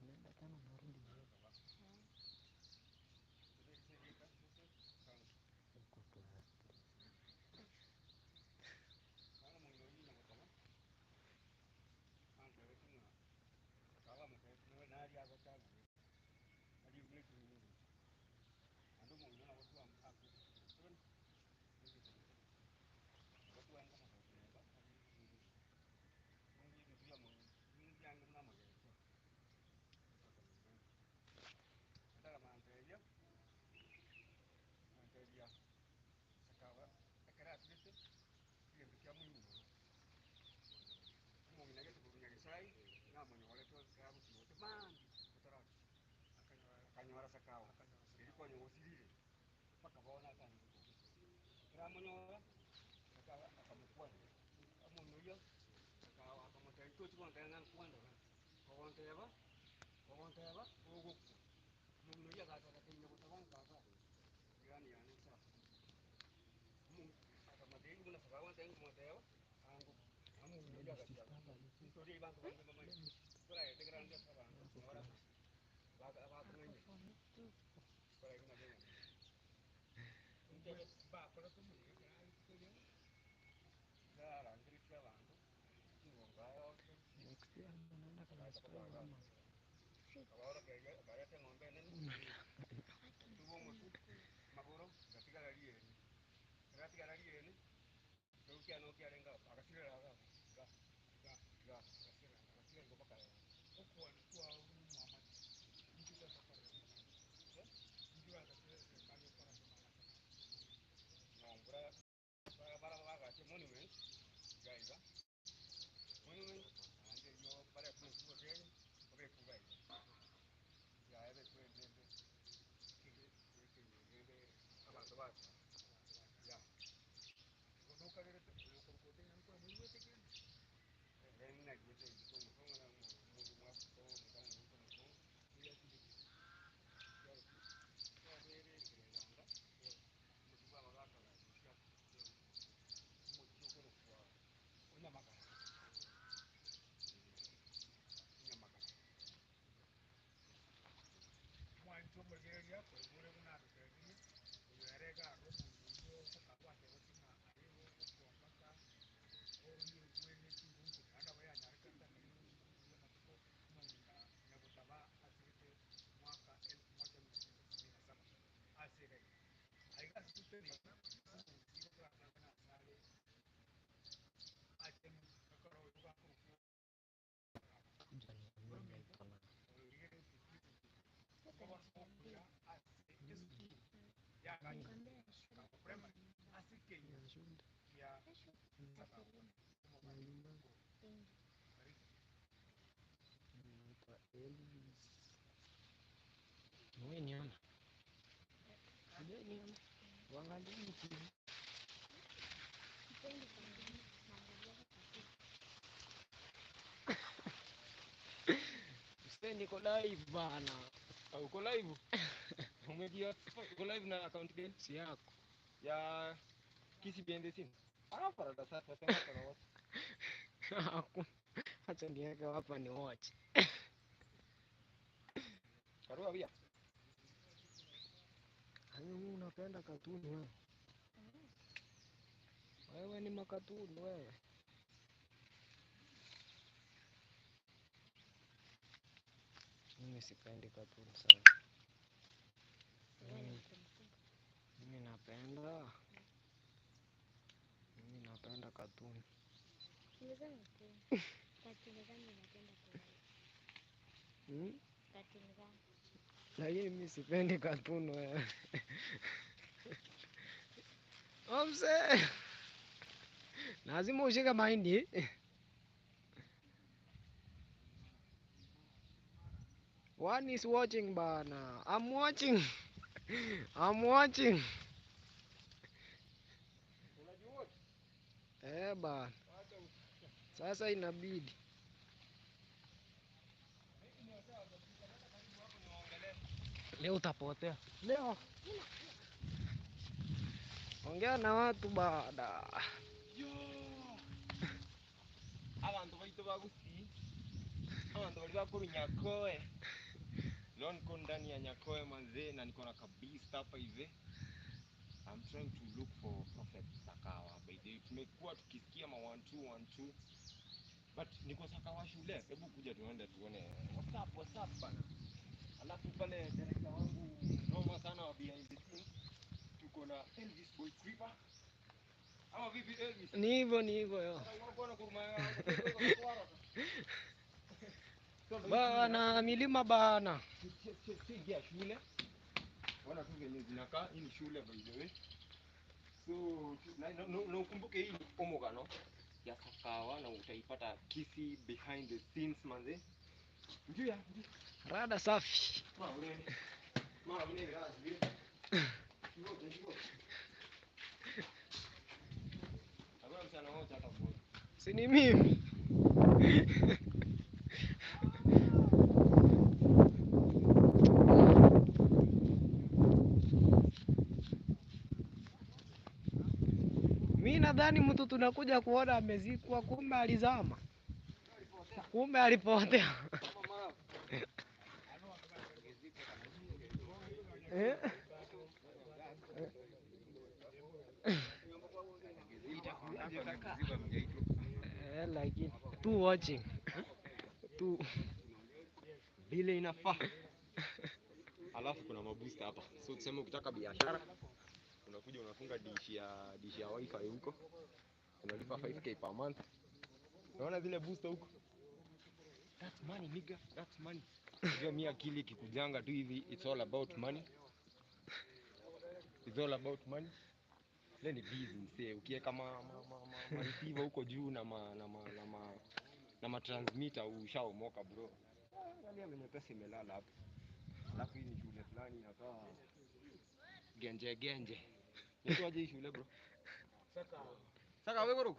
Unaenda tena unarudi jioni. Huko class. Next year unaenda class 5 ama kuja niambie unaitwa nani? Ya shule. Ya nyumbani. Naitwa Elvis. Wewe niona. Wewe niona. Waangalieni TV. Msee niko live bana. Uko live? Umejia uko live na account gani? Si yako. Ya Kisi behind the scene. Ah, para sasa sema kwa watu. Hakuna. Acha niweke hapa ni watch. Karua pia. Yaani wewe unapenda katuni wewe. Wewe ni makatuni wewe. Mimi sipendi katuni sana. Mimi, mimi napenda. Mimi napenda katuni. Hmm? Lakini mimi sipendi katuni wewe. Omse. Lazima ushike mahindi. One is watching bana. I'm watching. I'm watching. Unajiwatch? Eh bana, sasa inabidi leo utapotea leo. Ongea na watu bada. Yo! Abantu baitu bagusi. Abantu bali bakuru Nyakoe. Leo niko ndani ya Nyakoe manzee na niko na kabisa hapa hivi. I'm trying to look for Prophet Sakawa. By the way, tumekuwa tukisikia ma 1 2 1 2. But niko Sakawa shule. Hebu kuja tuende tuone. What's up, what's up bana? Alafu pale director wangu noma sana wa behind the scenes. Tuko na Elvis Boy Creeper. Ama vipi Elvis? Ni hivyo, ni hivyo yo. Bana milima bana. Ingia shule. Ona tu venye zinakaa. Hii ni shule by the way. So na ukumbuke hii ni Omogano ya Sakawa na utaipata Kisii behind the scenes manze. Njoo ya. Rada safi. Ma unene. Ma unene razi. Ngoja ngoja. Hakuna msichana mmoja hata mmoja. Si ni mimi. Mi nadhani mtu tunakuja kuona amezikwa, kumbe alizama, kumbe alipotea. Eh? Eh, lakini tu watching tu Vile inafaa. Alafu kuna mabooster hapa. So tuseme ukitaka biashara unakuja unafunga dish ya wifi huko. Unalipa 5k per month. Unaona zile booster huko? That's money nigga, that's money. Unajua mimi akili ikikujanga tu hivi it's all about money. It's all about money. Ile ni busy msee, ukiweka ma receiver huko juu na ma na ma na ma na ma transmitter ushaomoka bro. Angalia venye pesa imelala hapo. Alafu hii ni shule fulani inakaa genje genje. Inaitwaje hii shule bro? Saka wewe koro.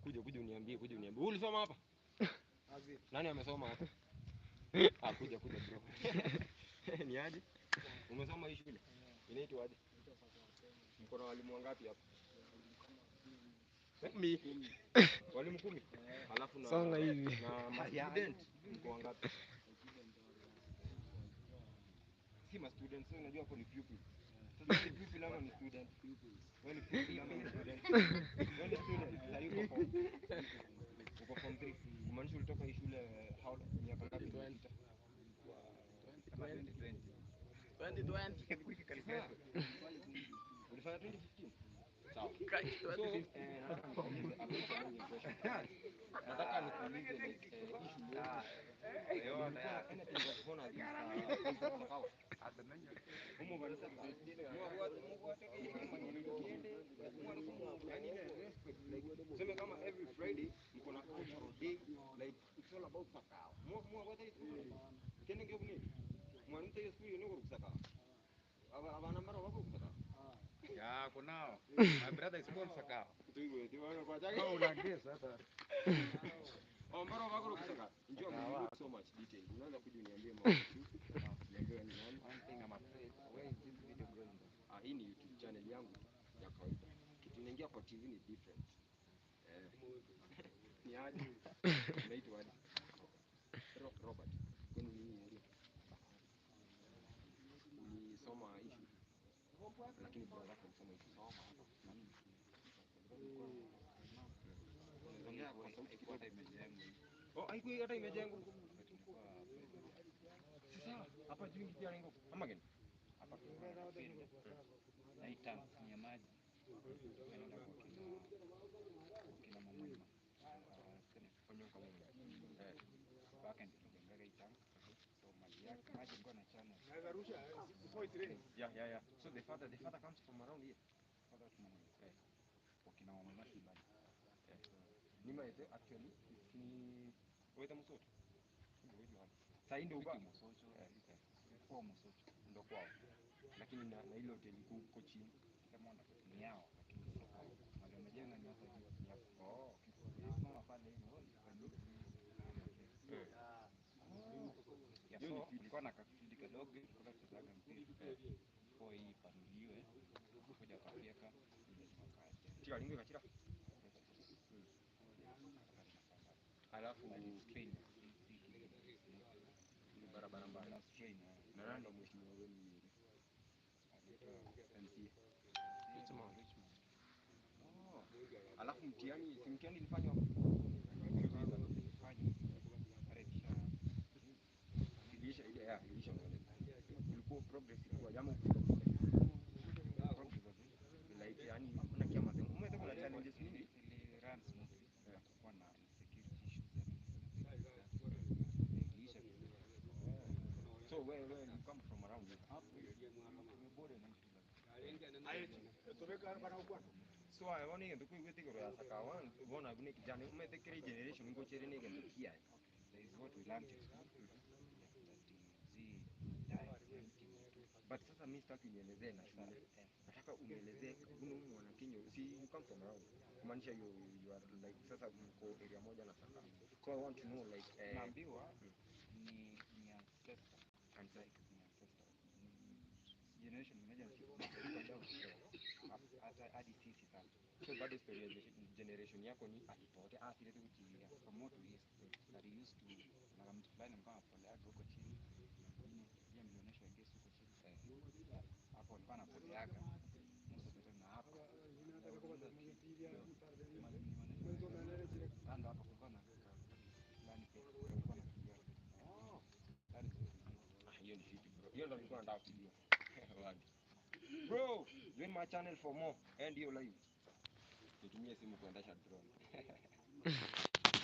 Kuja kuja uniambie, kuja uniambie. Wewe ulisoma hapa? Nani amesoma hapa? Ah, kuja kuja bro. Ni aje? Umesoma hii shule? Inaitwa aje? Mko na walimu wangapi hapa? Kumi. Walimu 10. Alafu na Songa hivi. na ma student mko wangapi? Si ma students, wewe unajua hapo ni pupil. Sasa ni pupil ama ni student? Wewe ni pupil ama ni student? Wewe ni student, sasa uko form. Uko form 3. Kumaanisha ulitoka hii shule how miaka ngapi iliyopita? 2020. Ulifanya 2015? Sawa. So, nataka nikuulize like hii shule yetu. Ilikuwa anything that gonna Sakawa. Humo kanisa tuseme kama every Friday mko na cultural day like it's all about Sakawa. Mwa what is kene ngyo kuni mwanita hiyo siku hiyo niko kusakawa. Abana mara wako kusakawa. Ya, kunao. My brother is called Sakawa. Tuiwe tiwana kwa chake. Oh, una guess hata. Omaro wako kusaka. Njoo mimi so much detail. Unaanza kuja uniambie mambo. Niambie ni nani. One thing I'm afraid, where is this video going? Ah, hii ni YouTube channel yangu ya kawaida. Kitu inaingia kwa TV ni different. Eh. Ni aje? Unaitwa aje? Robert. Kwani nini area? Ulisoma hii shule? Lakini brother yako alisoma hii shule. Ongea kwa sauti kidogo. Oh, haikuwa hata imejengwa. Sasa hapa juu ndio rengo. Ama gani? Hapa kuna field. Na hii tank ni ya maji. Inaenda kwa kina Mama. Onyoka mwenye. Eh. Baka ndio tulijengaga hii tank. So maji yake, maji ilikuwa na channel. Yeah, yeah, yeah. So the father comes from around here. Father tunaona. Wakina Mama si bali. Ni maete actually ni weta musoto. Sasa ndio uba Mosocho, kwa Mosocho. ndo kwao. Lakini na ile hoteli iko huko chini. Kama ni yao lakini sio kwao. Wale Wamejenga ni hapa juu. Ni hapo. Oh. Ukisimama pale hivi, oh, you can look Mm. Yeah, Hiyo ni so fiti. kulikuwa na kafield kadogo tulikuwa tunachezaga mpira before hii ipanuliwe, kuja wakafyeka ile wakajenga. Chika lingo kachira. Alafu But it's train, ni barabara mbaya. na strain, eh. Na nani ndo mheshimiwa wenu yule? Anaitwa MCA. Richmond. Richmond. Oh. Alafu mtihani, si mtihani ilifanywa Fanya. Pale iliisha ile ya iliisha mwele. Ulikuwa progress ilikuwa jamu progress was in. Like yani kuna kiama sema umeweza kuna challenges mingi. Ili run smoothly, Yeah. hakukuwa na insecurity issues and anything like that. Iliisha vizuri. So wewe you come from around here. Hapo tumebore na issues za So I want to go with the girl saka one bona gune kijana umetekere generation ngo chere ne gendo kia. There is what we learned in school. Yeah, that Z die But sasa mimi sitaki unielezee na shule. Nataka unielezee kuna mwana Kenya si you come from around. Kumaanisha you are like sasa mko area moja na saka. So I want to know like Naambiwa ni ancestor. Ancestor. Like ni ancestor. Ni generation moja down. Hata hadi sisi sasa. So bado story ya generation yako ni atipote asirete kuchilia. From what we hear, that he used to na mtu fulani alikuwa anapoleaga huko chini. Mwingine pia mlionyeshwa I guess huko chini. Hapo alikuwa anapoleaga. Most of the time na hapa. Kando hapa kulikuwa na fulani pia alikuwa anakimbia. Oh. That is what we did. Ah, hiyo ni fiti bro. Hiyo ndo nilikuwa nataka kujua. Word. Bro, join my channel for more and hiyo live. Nitumie simu kuendesha drone.